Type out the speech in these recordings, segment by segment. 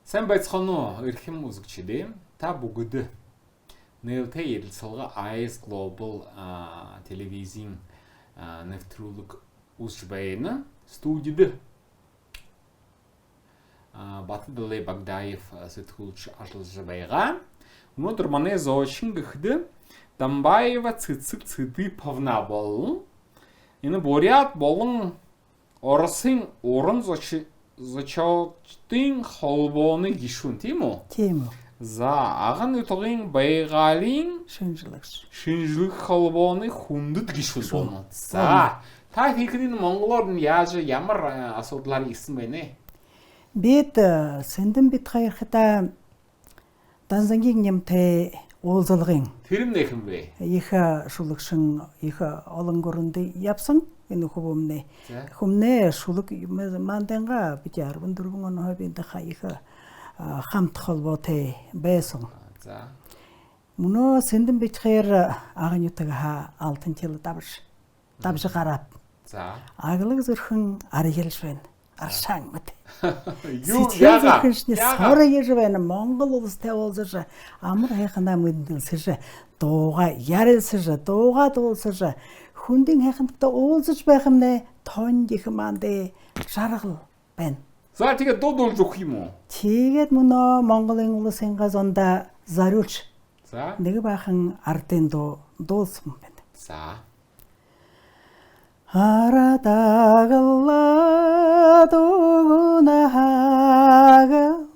Сайн байцгаана уу, эрхэм үзэгчдээ. Та бүгд нээлттэй ярилцлага IS Global телевизийн нэвтрүүлэг үзэж байна. Студид Батдалай Багдаев сэтгүүлч ажиллаж байгаа. Өнөөдөр манай зочин гэхэд Дамбаева Цэцэг Цэдиповна болон энэ Бурят болон Оросын уран зочиолчдын холбооны гишүүн, тийм үү? Тийм үү. За, Аган нутгийн байгалийн шинжлэгч. Шинжлэх холбооны хүндэт гишүүн болно. За, та хийхний монголоор нь яаж ямар асуудлаар ирсэн бэ нэ? Бид Сэндэн бит хоёрхта Данзангийн нямтай уулзалгын Тэр юм нэхэн бэ? Их шүлэгшин их олон гөрөнд явсан энэ хүмүүнээ. Хүмүүнээ шүлэг манденга бид 14 он хобиндаха их хамт холбоотой байсан. За. Мөнөө Сэндэн бичгээр агнютага алтан тил давш. Давш гараад. За. Аглаг зөрхөн арьялж байна. Аршаан мэт. Юу яага? Сор иж байна. Монгол улстай уулзаж амар хайхнаа мэдэлсэж дууга ярилсаж дууга дуулсаж хүндийн хайхантай уулзаж байх юм нэ тон их мандэ жаргал байна. За, тэгээд дуу дуулж өгөх юм уу? Тэгээд мөнөө Монголын улсын газонда зориулж За. Нэг баахан ардын дуу дуулсан байна. За. Арадагалла дугунахагал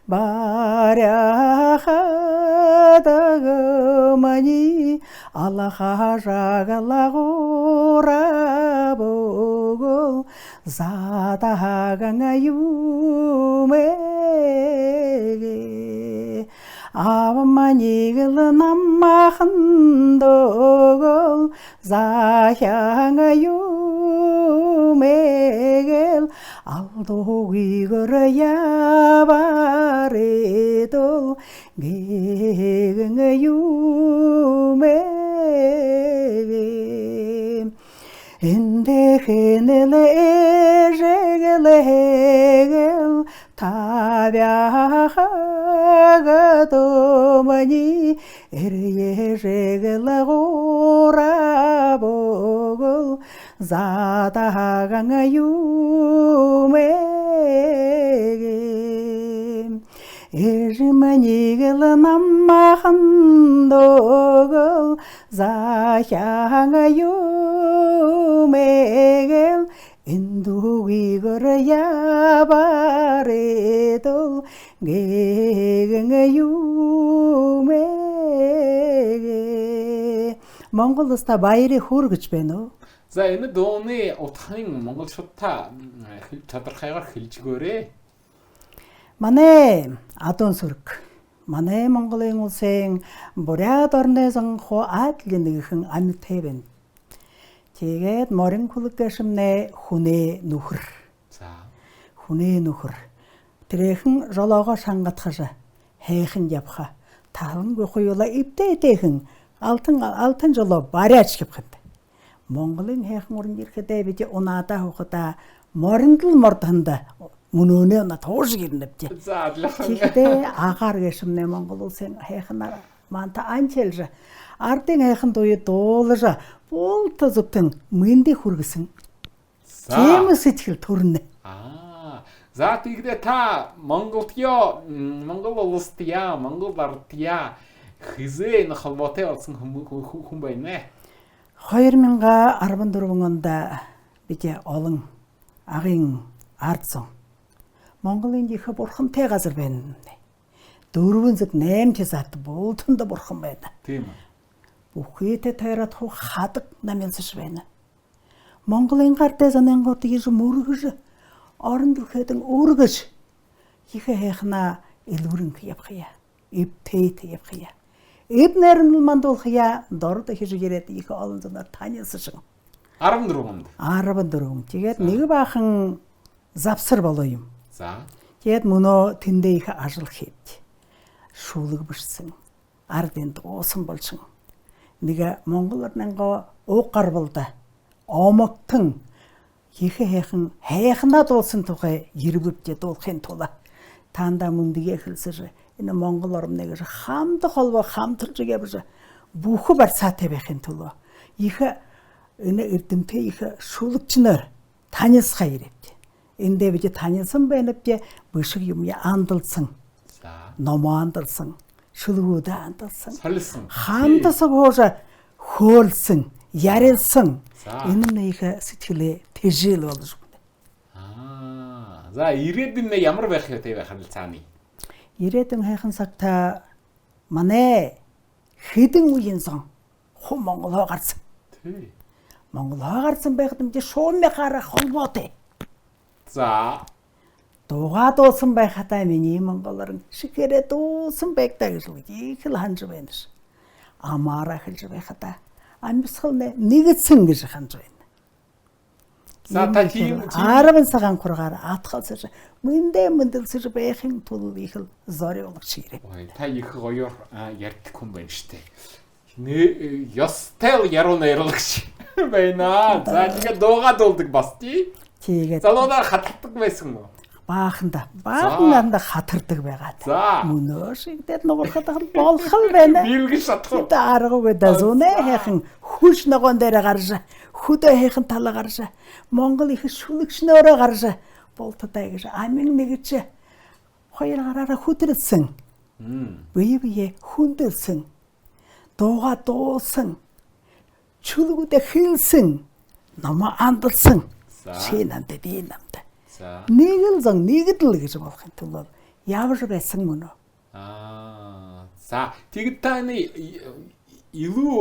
баряхадагмани алахажагалагура богол задаганаюмеге авманигл наммахандогол захянгаюмегел алдугигөр яваредол гэгэнюмеге эндехэнэл эжэгэлэгэл табяхагадомани эрьежэгэл гура богол задаганаюмеге эжманигэл наммахандогол захянгаюмегел эндүгигөр яваредол гэгэнюмеге. Монгол улстай баярыг хөөр гэж байна уу? За, энэ дууны утгын монголчуудаа тодорхойгоор хэлж өгөөрэй. Манай адуун сүрэг манай Монголын улсын Бурят орны занхуу аадлын нэгхэн амьтай байна. Тэгээд морин күлэг гэшмнэ хүнээ нүхэр. За. Хүнээ нүхэр. Тэрхэн жолоогоо шангатхаж хайхан явха. Таалангүй хуюула эвдээ дэхэн алтан алтан жолоо бариач гэвхэнд. Монголын хайхан уран ирэхдээ бид унаадаа хухада мориндл мордханда мөнөөнөө на туушиг ирнэвчээ. За, адилхан. Тэгэхдээ агаар гэшмнэ Монгол улсын хайхнаар манта анчэлж ардын хайхан дуи дуулж булт зүтэн мэндийг хүргэсэн. За. Тийм сэтгэл төрнө. Аа. За, тэгдэ та Монголд Монгол улсдя, Монгол ардя хизээ энэ холбоотой болсон хүн байна. 2014 онд бид олон агын ардсан. Монголын их бурхантай газар байна. 4 цаг 8 сард буултанд бурхан байна. Тийм үү. Бүхийдээ тойроод хуу хадаг намилсаж байна. Монголын гардаа санангууд ир мөргөж орон дүрхэдэн өргөж их хайхнаа элвэрэнх явхая. Эвтэйт явхая. Эв найрнал мандуулхая дорд хэрэгээрээд их олон зунаар танилсан. 14 онд. 14. Тэгээд нэг баахан завсар болоо юм. За. Тэгээд мөнөө тэндээ их ажил хийд. Шүүлэг бирсэн. Ардын дуусан болсон. Нэг Монгол орнынго ууг гарбалда омогтон их хайхан хайхнаа дуулсан тухай ирвэвдээ дуулахын тулд Таанда мөндөг эхэлсэж энэ Монгол орныг хамт холбоо хамтарч явж бүх барцаатай байхын төлөө их энэ эрдэмтэй их шүлэгчнэр танилцах ирэвч. Эндээ бид танилцсан байна би бишиг юм андалсан. Номоо андалсан, шүлгүүдээ андалсан. Солилсон. Хамтасаг хоош хөөлсөн, ярилсан. Энэ нь их сэтгэлээ тэжээл болж байна. Аа. За ирээдүйн нь ямар байх вэ байх нь цааны? Ирээдүйн хайхан цагта манай хэдэн үеийн зон ху Монголоо гарсан. Тий. Монголоо гарсан байхад юм чи шуумихаараа холбоотой. За. Дуугаа дуусан байхадаа миний монголоор шихэрэ дуусан байгдаа гэж их л ханж байна ш. Амаараа хэлж байхадаа амьсгал нэгдсэн гэж ханж байна. За та тийм 10 цагаан кургаар атгалсаж мэндэ мэндэлсэж байхын тулд их л зориулгч ирээ. Ой, та их гоёор ярьдаг хүн байна штэ. Нэ ёстой яруу найруулагч байна. За тэгээд дуугаа дуулдаг бас тий. Тэгээд залуунаар хаталдаг байсан уу? Бааханда бааханда хатардаг байгаа. За. Мөнөө шигдээд нугархад болох л байна. Биелгэж чадах уу? Тэ аргагүй да зүнэ хайхан хүч ногоон дээр гарч хөдөө хайхан тала гарч Монгол их шүлэгчнөөрөө гарч болтодаа гэж амин нэгж хоёр гараараа хүдрэлсэн. Бие бие хүндэлсэн. Дууга дуулсан. Чүлгүүдэ хэлсэн. Номоо андалсан. Шин намд би намд. За. Нэг л зон нэг л гэж болохын тулд явж байсан мөн үү? Аа. За тэгэд та энэ илүү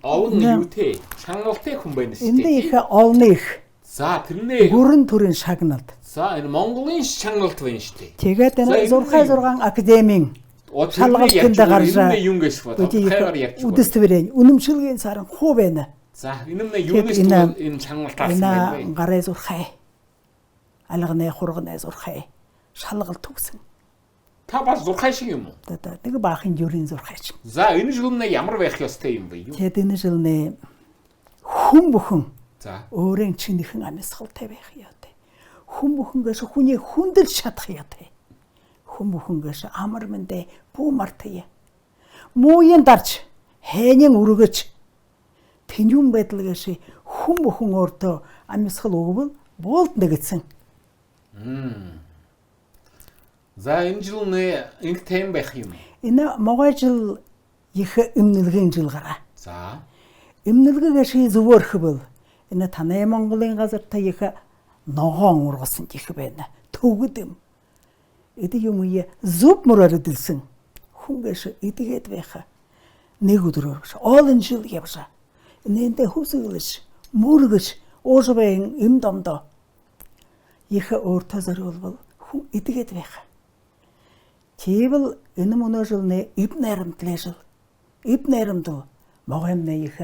олон юутэй чангалтай хүн байна шүү дээ. дээ. Энд их олон их. За тэрнээ гүрэн төрийн шагналд. За энэ Монголын шагналт байна шүү дээ. Тэгээд энэ 6 6 академийн шалгалтанд гарч юм гэж бодохоор ярьж байна. Удостоверение үнэмшилгийн саран хуу байна. За энэ нь юунаас энэ чангалт авсан байна вэ? Энэ гараа зурхай. Алганы хурганы зурхай. Шалгалт төгсөн. Та бас зурхай шиг юм уу? Одоо нэг баахан юрийн зурхай шиг. За энэ жил нь ямар байх ёстой юм бэ? Тэгэд энэ жил нь хүн бүхэн за өөрийн чинийхэн амьсгалтай байх ёстой. Хүн бүхэнгээс хүний хүндэлж чадах ёстой. Хүн бүхэнгээс амар мэндэ бүү мартая. Мууийн дарж хайнын өргөж тэнүүн байдалгээс хүн бүхэн өөртөө амьсгал өгвөл буулд нэгдсэн. За энэ жил нэ инх тэм байх юм. Энэ могой жил их эмнэлгийн жил гараа. За. Эмнэлгээс зөвөөрхбөл энэ танай Монголын газарт их ногоон ургасан их байна. Төвгөд юм. Эдэг юм ие зөв мөрөөр дэлсэн. Хүнгээш эдгээд байх. Нэг өдрөөр биш. Олон жил явжаа. Энэндээ хүсгэлж, мөргөж, уушбайн эм домдоо их өөртөө зориулбал хүн эдгээд байх. Тийвэл энэ мөнөөжлнэ эв найрамдлаа жил. Эв найрамдал могоймны их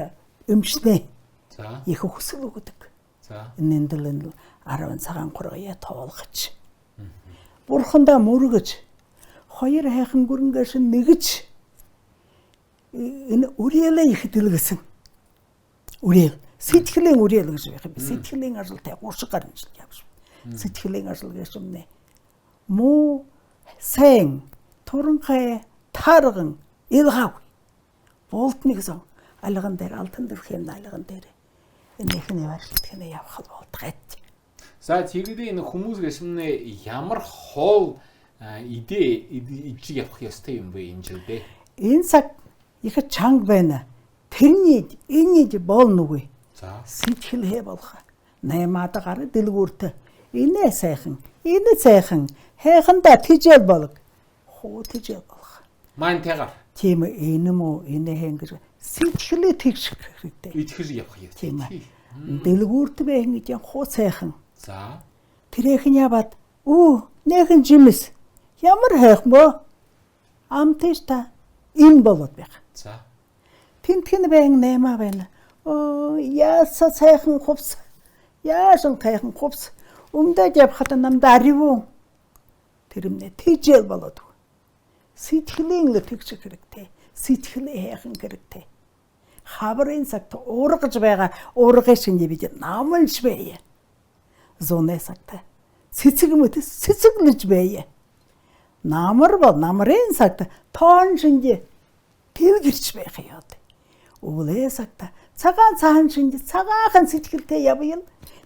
өмчнэ. За. Их хүсэл өгдөг. За. Энэндэл энэ 10 цагаан кургая тоолгоч. Бурхандаа мөргөж хоёр хайхан гүрэнгээс нэгж энэ үрээлээ их дэлгэсэн. Үрээл сэтгэлийн үрээл гэж байх юм. Сэтгэлийн ажилтай 3 гаруй жил явж. Сэтгэлийн ажил гэж юмнэ. Муу сайн туранхай таарган илгаав. Болтны гэсэн алган дээр алтан дөрх юм алган дээр. Энийх нь яваарлтх нь явах болтгой. За тэгэд энэ хүмүүс гэсмнэ ямар хоол идэ ижиг явах ёстой юм бэ энэ жилдээ? Энэ цаг их чанга байна. Тэрний энэний болно үгүй. За. Сэтгэлгээ болох. Наймаад гар дэлгүүрт энэ сайхан, энэ сайхан хайхандаа тижэл болог. Хуу тижэл болох. Маань тэгаар. Тийм энэ мө энэ хэн гэж сэтгэлээ тэгших хэрэгтэй. Итгэж явах юм. Тийм ээ. Дэлгүүрт байх гэж хуу сайхан. За. Тэрийнхэн яваад өө нээхэн жимс ямар хайх мөө амтэж та энэ болоод байх. За. Тэнтхэн байн наймаа байна. Оо яаса сайхан хувс. Яасан сайхан хувс. Өмдөж явхад намд аривуу. Тэрмнэ тэжээл болоод. Сэтгэлийн л тэгших хэрэгтэй. Сэтгэлээ хайхан хэрэгтэй. Хаврын цагт уургаж байгаа уургын шинэ бид намлж байя. Зуны цагт цэцэг мэт цэцэглэж байя. Намар бол намрын цагт тоон шинж дэлгэрч байх ёд. Өвлөө цагта цагаан цахан шинж цагаахан сэтгэлтэй явъя.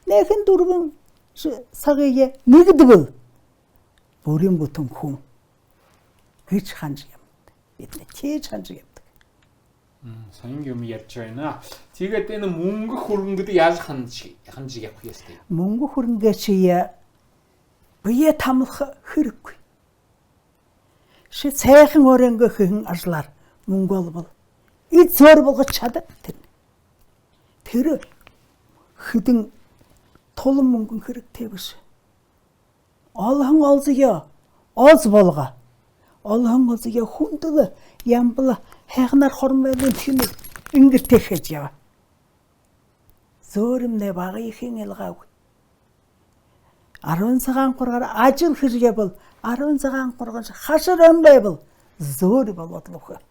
Нэхэн дөрвөн сагыг нэгдвэл бүрийн бүтэн хүн гэж ханж юм. Бид нэ чээж ханж явдаг. Сонин юм ярьж байна. Тэгээд энэ мөнгө хөрөнгөд яаж хандж явах ёстой? Мөнгө хөрөнгөө чи бие тамлах хэрэггүй. Ши цайхан өрөнгө хэн ажлаар мөнгө олбол эд зөөр болгож чадах тэр. Тэр хэдэн тулан мөнгөн хэрэгтэй биш. Олхон олзё оз болго. Олхон олзё хүндэл ямбал хайхнаар хорн байлын тэнэг ингэртэй хийж яв. Зөөрөмнэ багийнхын илгаав. 10 цагаан гургаар ажил хэрэг бол 10 цагаан гургаар хашир ам байвал зөөр болоод лөх.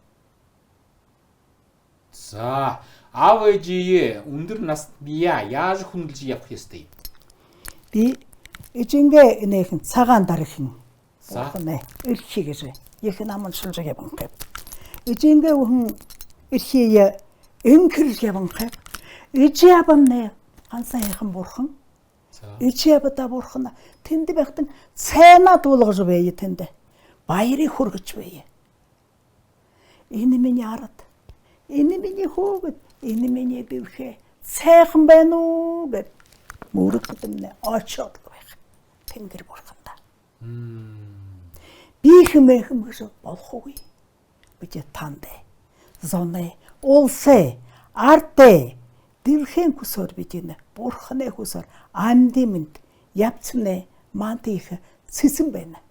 За, аав ээжие өндөр насны яаж хүндэлж явах ёстой? Би ижингээ нээхэн цагаан дарахин. Бурхны эрхий гэж их наман шулж яванхэ. Ижингээ үхэн эрхий энхэр яванхэ. Ижи абамнэ ганцхан хайхан бурхан. Ижи абада бурхан тэнд байхтан цайнаа дуулгаж бай тэнд. Баярыг хүргэж бай. Энэ миний ард. Энэ миний хөөгд, энэ миний бивхэ. Сайхан байна уу гэд мөрөгдмнэ очоод байх. Тэнгэр бурхандаа. Би хэмээхэм гэж болохгүй. Бид танд зоны улсэ ардэ дэлхийн хүсээр бид энэ бурхны хүсээр амьдын мэд явцнэ мант их цэсэн байна.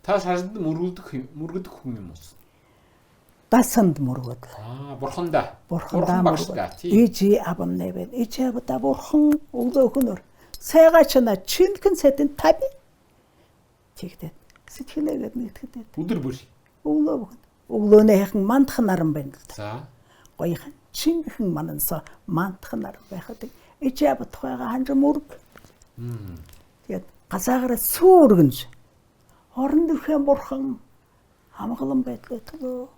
Та шаранд мөргөдөх хүн юм уу? Дасанд мөргөд. Аа, бурхандаа. Бурхан багшдаа. Ижи абамнэ байна. Ижи абда бурхан өглөөхнөр. Сайгаа чана чинхэн цайтын таби. Тэгдэд. Сэтгэлээгээд нэгтгэдэг. Өдөр бүр. Өглөө бүхэн. Өглөөнөө хайхан мандах наран байна л да. За. Гоёхан чинхэн манансаа мандах наран байхад ижи абд тухайга ханж мөрг. Тэгээд газаагаараа сүү өргөнж. Орон дөрхөн бурхан хамгалан байдлаа төлөө.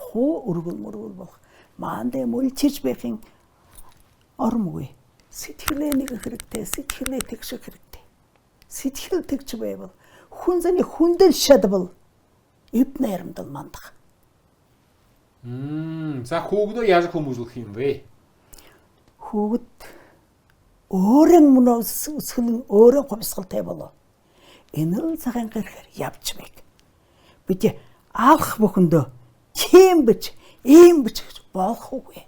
Хуу өргөл мөргөл болох. Маандэ мөлчиж байхын ормгүй. Сэтгэлээ нэг хэрэгтэй, сэтгэлээ тэгших хэрэгтэй. Сэтгэл тэгч байвал хүн зэний хүндэл шадвал эвднэ ярамдал мандах. За хүүгдөө яаж хүмүүжүүлэх юм бэ? Хүүгд өөрийн мөн өсгөлн өөрөө хувьсгалтай болоо. Энэ л цагаан гэрхээр явж байг. Бид алах бүхэндөө тийм бич, ийм бич гэж болохгүй.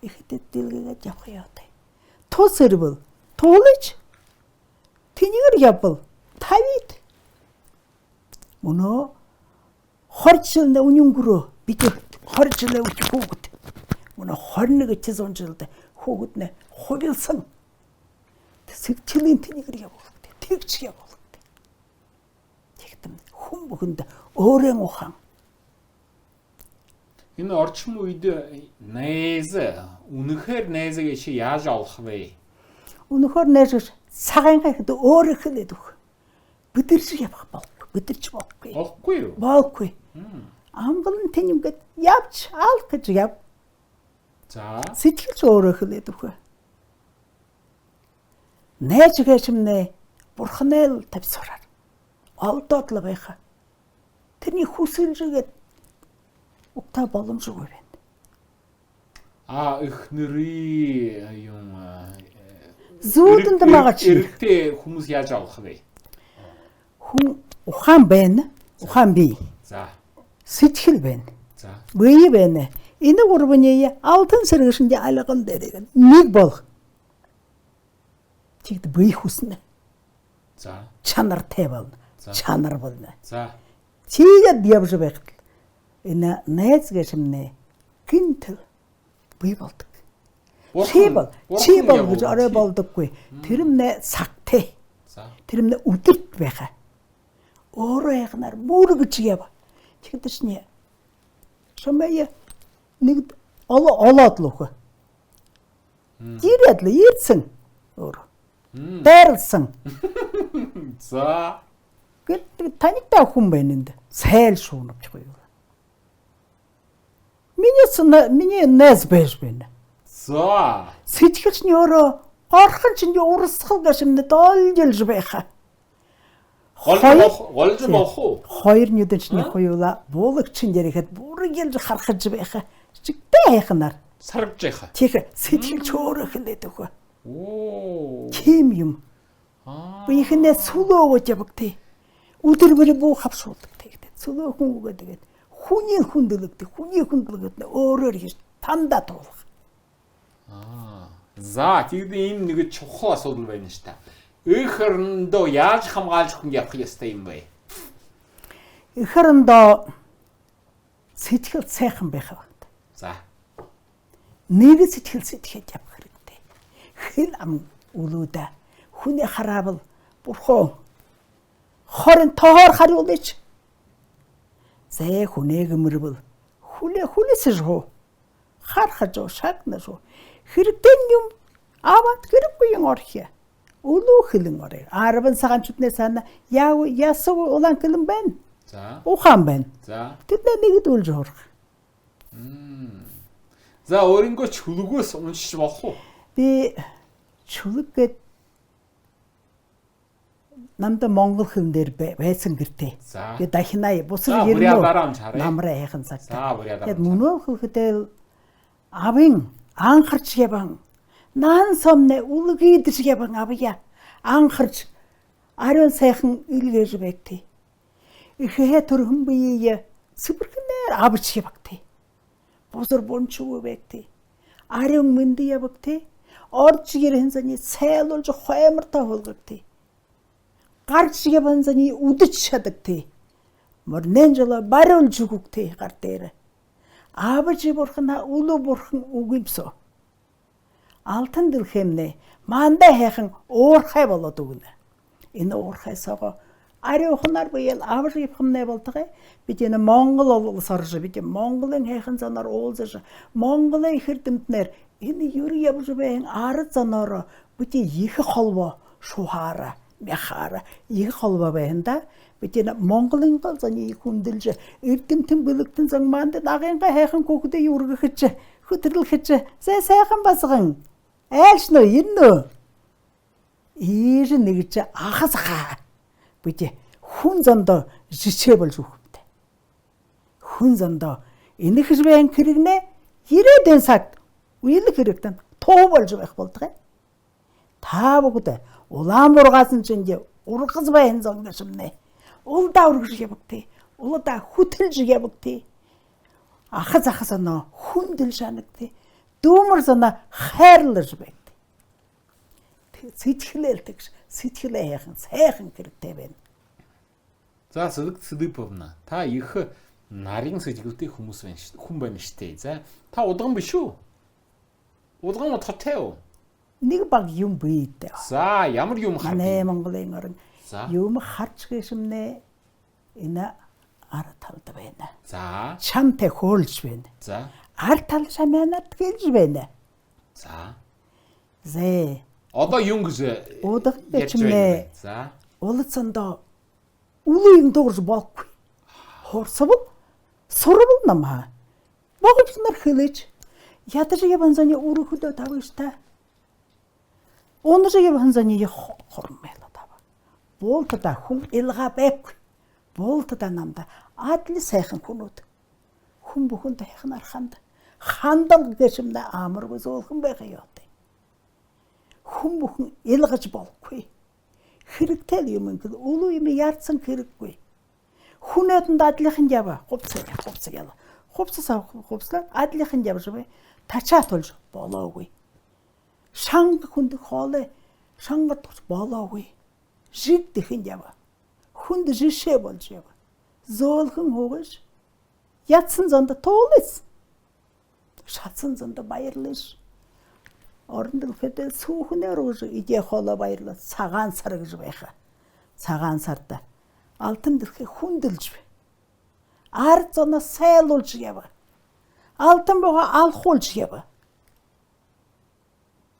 Ихэдэд дэлгээгээд явах ёо. Тус ирвэл туулж тэнийгэр явбал тавид. Мөнөө 20 жилд үнэнгөрөө бид 20 жилээ үч хүүхэд. Мөнөө 21 100 жилд хүүхэд нэ хувилсан. Сэтгэлийн тэнийгэр явуулдаг. Тэгч явуулдаг. Тэгдэм хүн бүхэнд өөрийн ухаан. Энэ орчин үед найз үнэхээр найзыг чи яаж олох вэ? Үнэхээр найз цагаангаа ихэд өөр эхлээд өгөх. Бидэрч явах болохгүй. Бидэрч болохгүй. Болохгүй юу? Болохгүй. Амгалан тэн юмгэд явж алах гэж яв. За. Сэтгэлч өөр эхлээд өгөх. Найз гэшмнэ бурхнээ л тавьсараар. Олдоод л байхаа. Тэрний хүсэлжигээд угтаа боломжгүй байна. А эхнэрийн юм зүүдэнд байгаа чи эрэгтэй хүмүүс яаж олох вэ? Хүн ухаан байна. Ухаан бий. За. Сэтгэл байна. За. Бие байна. Энэ гурваны алтан сэргэшэнд алган дээр нэг болох. Тэгд бие хүснэ. За. Чанартай болно. Чанар болно. За. Чигээд явж байхад энэ найз гэшмнэ гинт бие болдог. Чи бол гэж орой болдоггүй. Тэрмнэ цагтай. Тэрмнэ өдөрт байхаа. Өөрөө ягнаар мөргөж яв. Тэгдэшний шамая нэг олоод л өхөө. Гэрээд л ирсэн өөр. Дайрлсан. За. Гэт танитай хүн байна энд. Сайл шуунавч гоё. Миний миний найз байж байна. За. Сэтгэлч нь өөрөө горхон чинь урсгал гашимд должилж байха. Голж болох уу? Хоёр нүдэн чинь хуюула буулагчин ярихэд бүргэлж хархаж байха. Чигтэй хайхнаар. Саргаж байха. Тех сэтгэлч өөрөө хэлээд өгөө. Оо. Ким юм. Аа. Биехнээ сүлөө өгөөж явагтэй. Өдөр бүр бүү хавшуулдаг тэгдэг. Сүлөө хүн өгөө тэгээд хүний хүндлэгдэг, хүний хүндлэгдэг өөрөөр хийж тандаа туулах. Аа. За, тэгвэл ийм нэг чухал асуудал байна шүү дээ. Эх орондоо яаж хамгаалж хүн явах ёстой юм бэ? Эх орондоо сэтгэл сайхан байх хэрэгтэй. За. Нэг сэтгэл сэтгэхэд явах хэрэгтэй. Хэл ам үлүүдэ. Хүний хараавал бурхан хорин тоогоор хариулж. Зэ хүнээ гэмэрвэл хүлээ хүлээсэж хөө. Хархаж шагнаж хэрэгтэй юм аваад хэрэггүй юм орхиа. Өлөө хилэн орё. 10 цагаан чүтнээ цаана яав ясав улаан хилэн байна. За. Ухаан байна. За. Тэдний нэгд үлж хурах. За, өөрөнгөө чүлгөөс уншиж болох уу? Би чүлэг гээд намда монгол хэл дээр байсан гэртээ. За. Би дахинаа бусар За, бүрээ дараа амж харъя. Намраа хайхан цагт. За, бүрээ дараа. Тэгээд мөнөө хэлэхдээ авын анхарч яван наан сомне үлгийдэж яван авъя. Анхарч ариун сайхан илгээж байгтээ. Ихээ төрхөн бие цэвэрхнээр авч явагтээ. Бусар бончгүй байгтээ. Ариун мэнд явагтээ. Орж ирэн заны цайлуулж хоймортой хулгагтээ. Гарч яван заны үдэж чадагтээ. Морнэн жолоо бариулж өгөгтээ гар дээр. Аавч бурхан үлүү бурхан үгэмсөө. Алтан дэлхэмнэ мандаа хайхан уурхай болоод өгнө. Энэ уурхай сого ариухнаар буял авч явхмнэ болдгоо. Бид энэ Монгол улс орж бид Монголын хайхан занаар уулзаж Монголын их эрдэмтнэр энэ ер явж байн ард занаар бид их холбоо шухаараа мяхаараа их холбоо байна да. Бид энэ Монголын гол заны хүндэлж эрдэмтэн бэлэгтэн зан манд дагынга хайхан хүүхдээ өргөхөж хөтрлөхөж зэ сайхан басган айлш нөө энэ нөө ир нэгж ахас хаа бид хүн зондоо жишээ болж өгөхтэй. Хүн зондоо энэх хэрвээ хэрэгнэ ирээдүйн цагт үеийн хэрэгтэн туу болж байх болдгоо. Та бүгд улаан бургаасан чинь ургаз байн зон гэшмнэ. Улдаа үргэж явагтээ. Улдаа хөтөлж явагтээ. Ахаз ахаз оноо хүндэл шанагтээ. Дүүмэр зоноо хайрлаж байдээ. Сэтгэлээл тэгш сэтгэлээ хайхан сайхан хэрэгтэй байна. За, Сэлэг Цэдиповна, та их нарийн сэтгэлтэй хүмүүс байна шүү. Хүн байна шүү дээ. За, та удган биш үү? Удган утгатай юу? Нэг баг юм бий дээ. За, ямар юм Манай хард? Монголын орон За. юм харж гэшмнэ энэ ар талд байна. За. Чамтай хөөлж байна. За. Ар тал шамаанад гэлж байна. За. Зэ Одоо юм гэж Удах ярьж гэчмээ. байна. За. Улцсандоо үлээ юм дуурж болохгүй. Хурцвал сурвал намаа. Богч нар хэлэж ядаж яванзаны өрөхөдөө тавьж та. Унаж яванзаны хормела тава. Буултада хүн илга байхгүй. Буултада намда адли сайхан хүнүүд. Хүн бүхэн тайхан арханд хандал гэшмдэ амаргүй зөөлхөн байх ёотой. Хүн бүхэн илгаж болохгүй. Хэрэгтэй юм ингээл өлөө юм яарсан хэрэггүй. Хүнэдэнд адлынхан ява хувцас хувцас яла. Хувцас хувцлаа адлынхан явж бай. Тачаа тулж болоогүй. Шанга хүнд хоолой шанга тулж болоогүй. Жиг дэхэн ява. Хүнд жишээ болж ява. Зөөлхөн хугаж ятсан зонд туулс. Шатсан зонд баярлаж. Орон дэлхийд сүүхнээр үж идэ хоолой баярлаа. Цагаан сар гэж байха. Цагаан сарда алтан дэлхий хүндэлж бай. Ард зоноо сайлуулж ява. Алтан богоо алхуулж ява.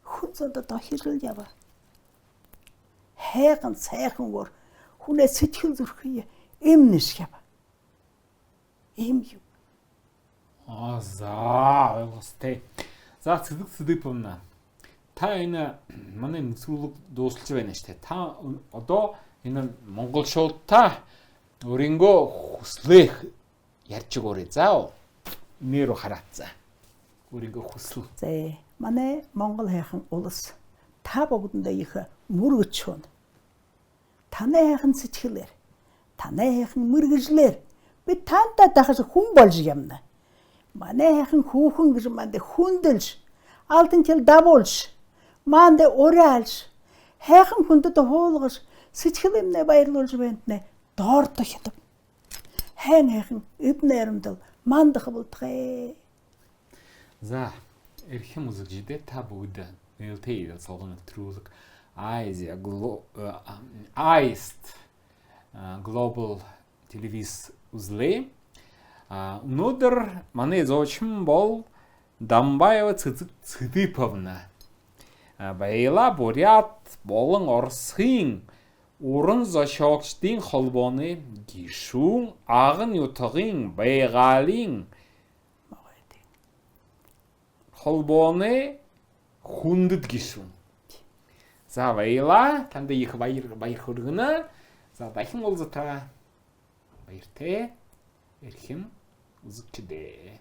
Хүн зондоо дохирл ява. Хайган сайхан гор Хүнээ сэтгэл зүрхий эм нэшгэв. Ийм юм. Аа, за, ойлгостой. За, Цэцэг Цэдиповна. Та энэ манай нэвтрүүлэг дуусалж байна шүү дээ. Та одоо энэ монголчуудаа өөрийнхөө хүслээ ярьж өгөөрэй. За. Нэр хараад за. Өөрийнхөө хүсэл. За, манай Монгол хайхан улс та бүгдэндээ их мөргөж байна. Таны хайхан сэтгэлээр, таны хайхан мөргөжлөөр би таантай дахиж хүн болж ямна. Манай хайхан хүүхэн гэж манд хүндэлж, алтан хэл давуулж, манд ураалж, хайхан хүндэд хуулгаж, сэтгэл юмнээ баярлуулж байна доордох юм. Сайн хайхан эбнэ ярамдал мандах болтгоо. За, эрхэм үзэгчдээ, та бүгд нээлттэй цолгон нэвтрүүлэг Asia Aist Global телевиз үзлээ. А өнөөдөр манай зочин бол Дамбаева Цэцэг Цэдиповна. Баяла Бурят болон Оросын уран зочоогчдын холбооны гишүүн, Аган нутгийн байгалийн холбооны хүндэт гишүүн. За, баярлаа. Танд их баяр хүргэнэ. За, дахин уулзтаа. Баяртай. Эрхэм үзэгчдээ.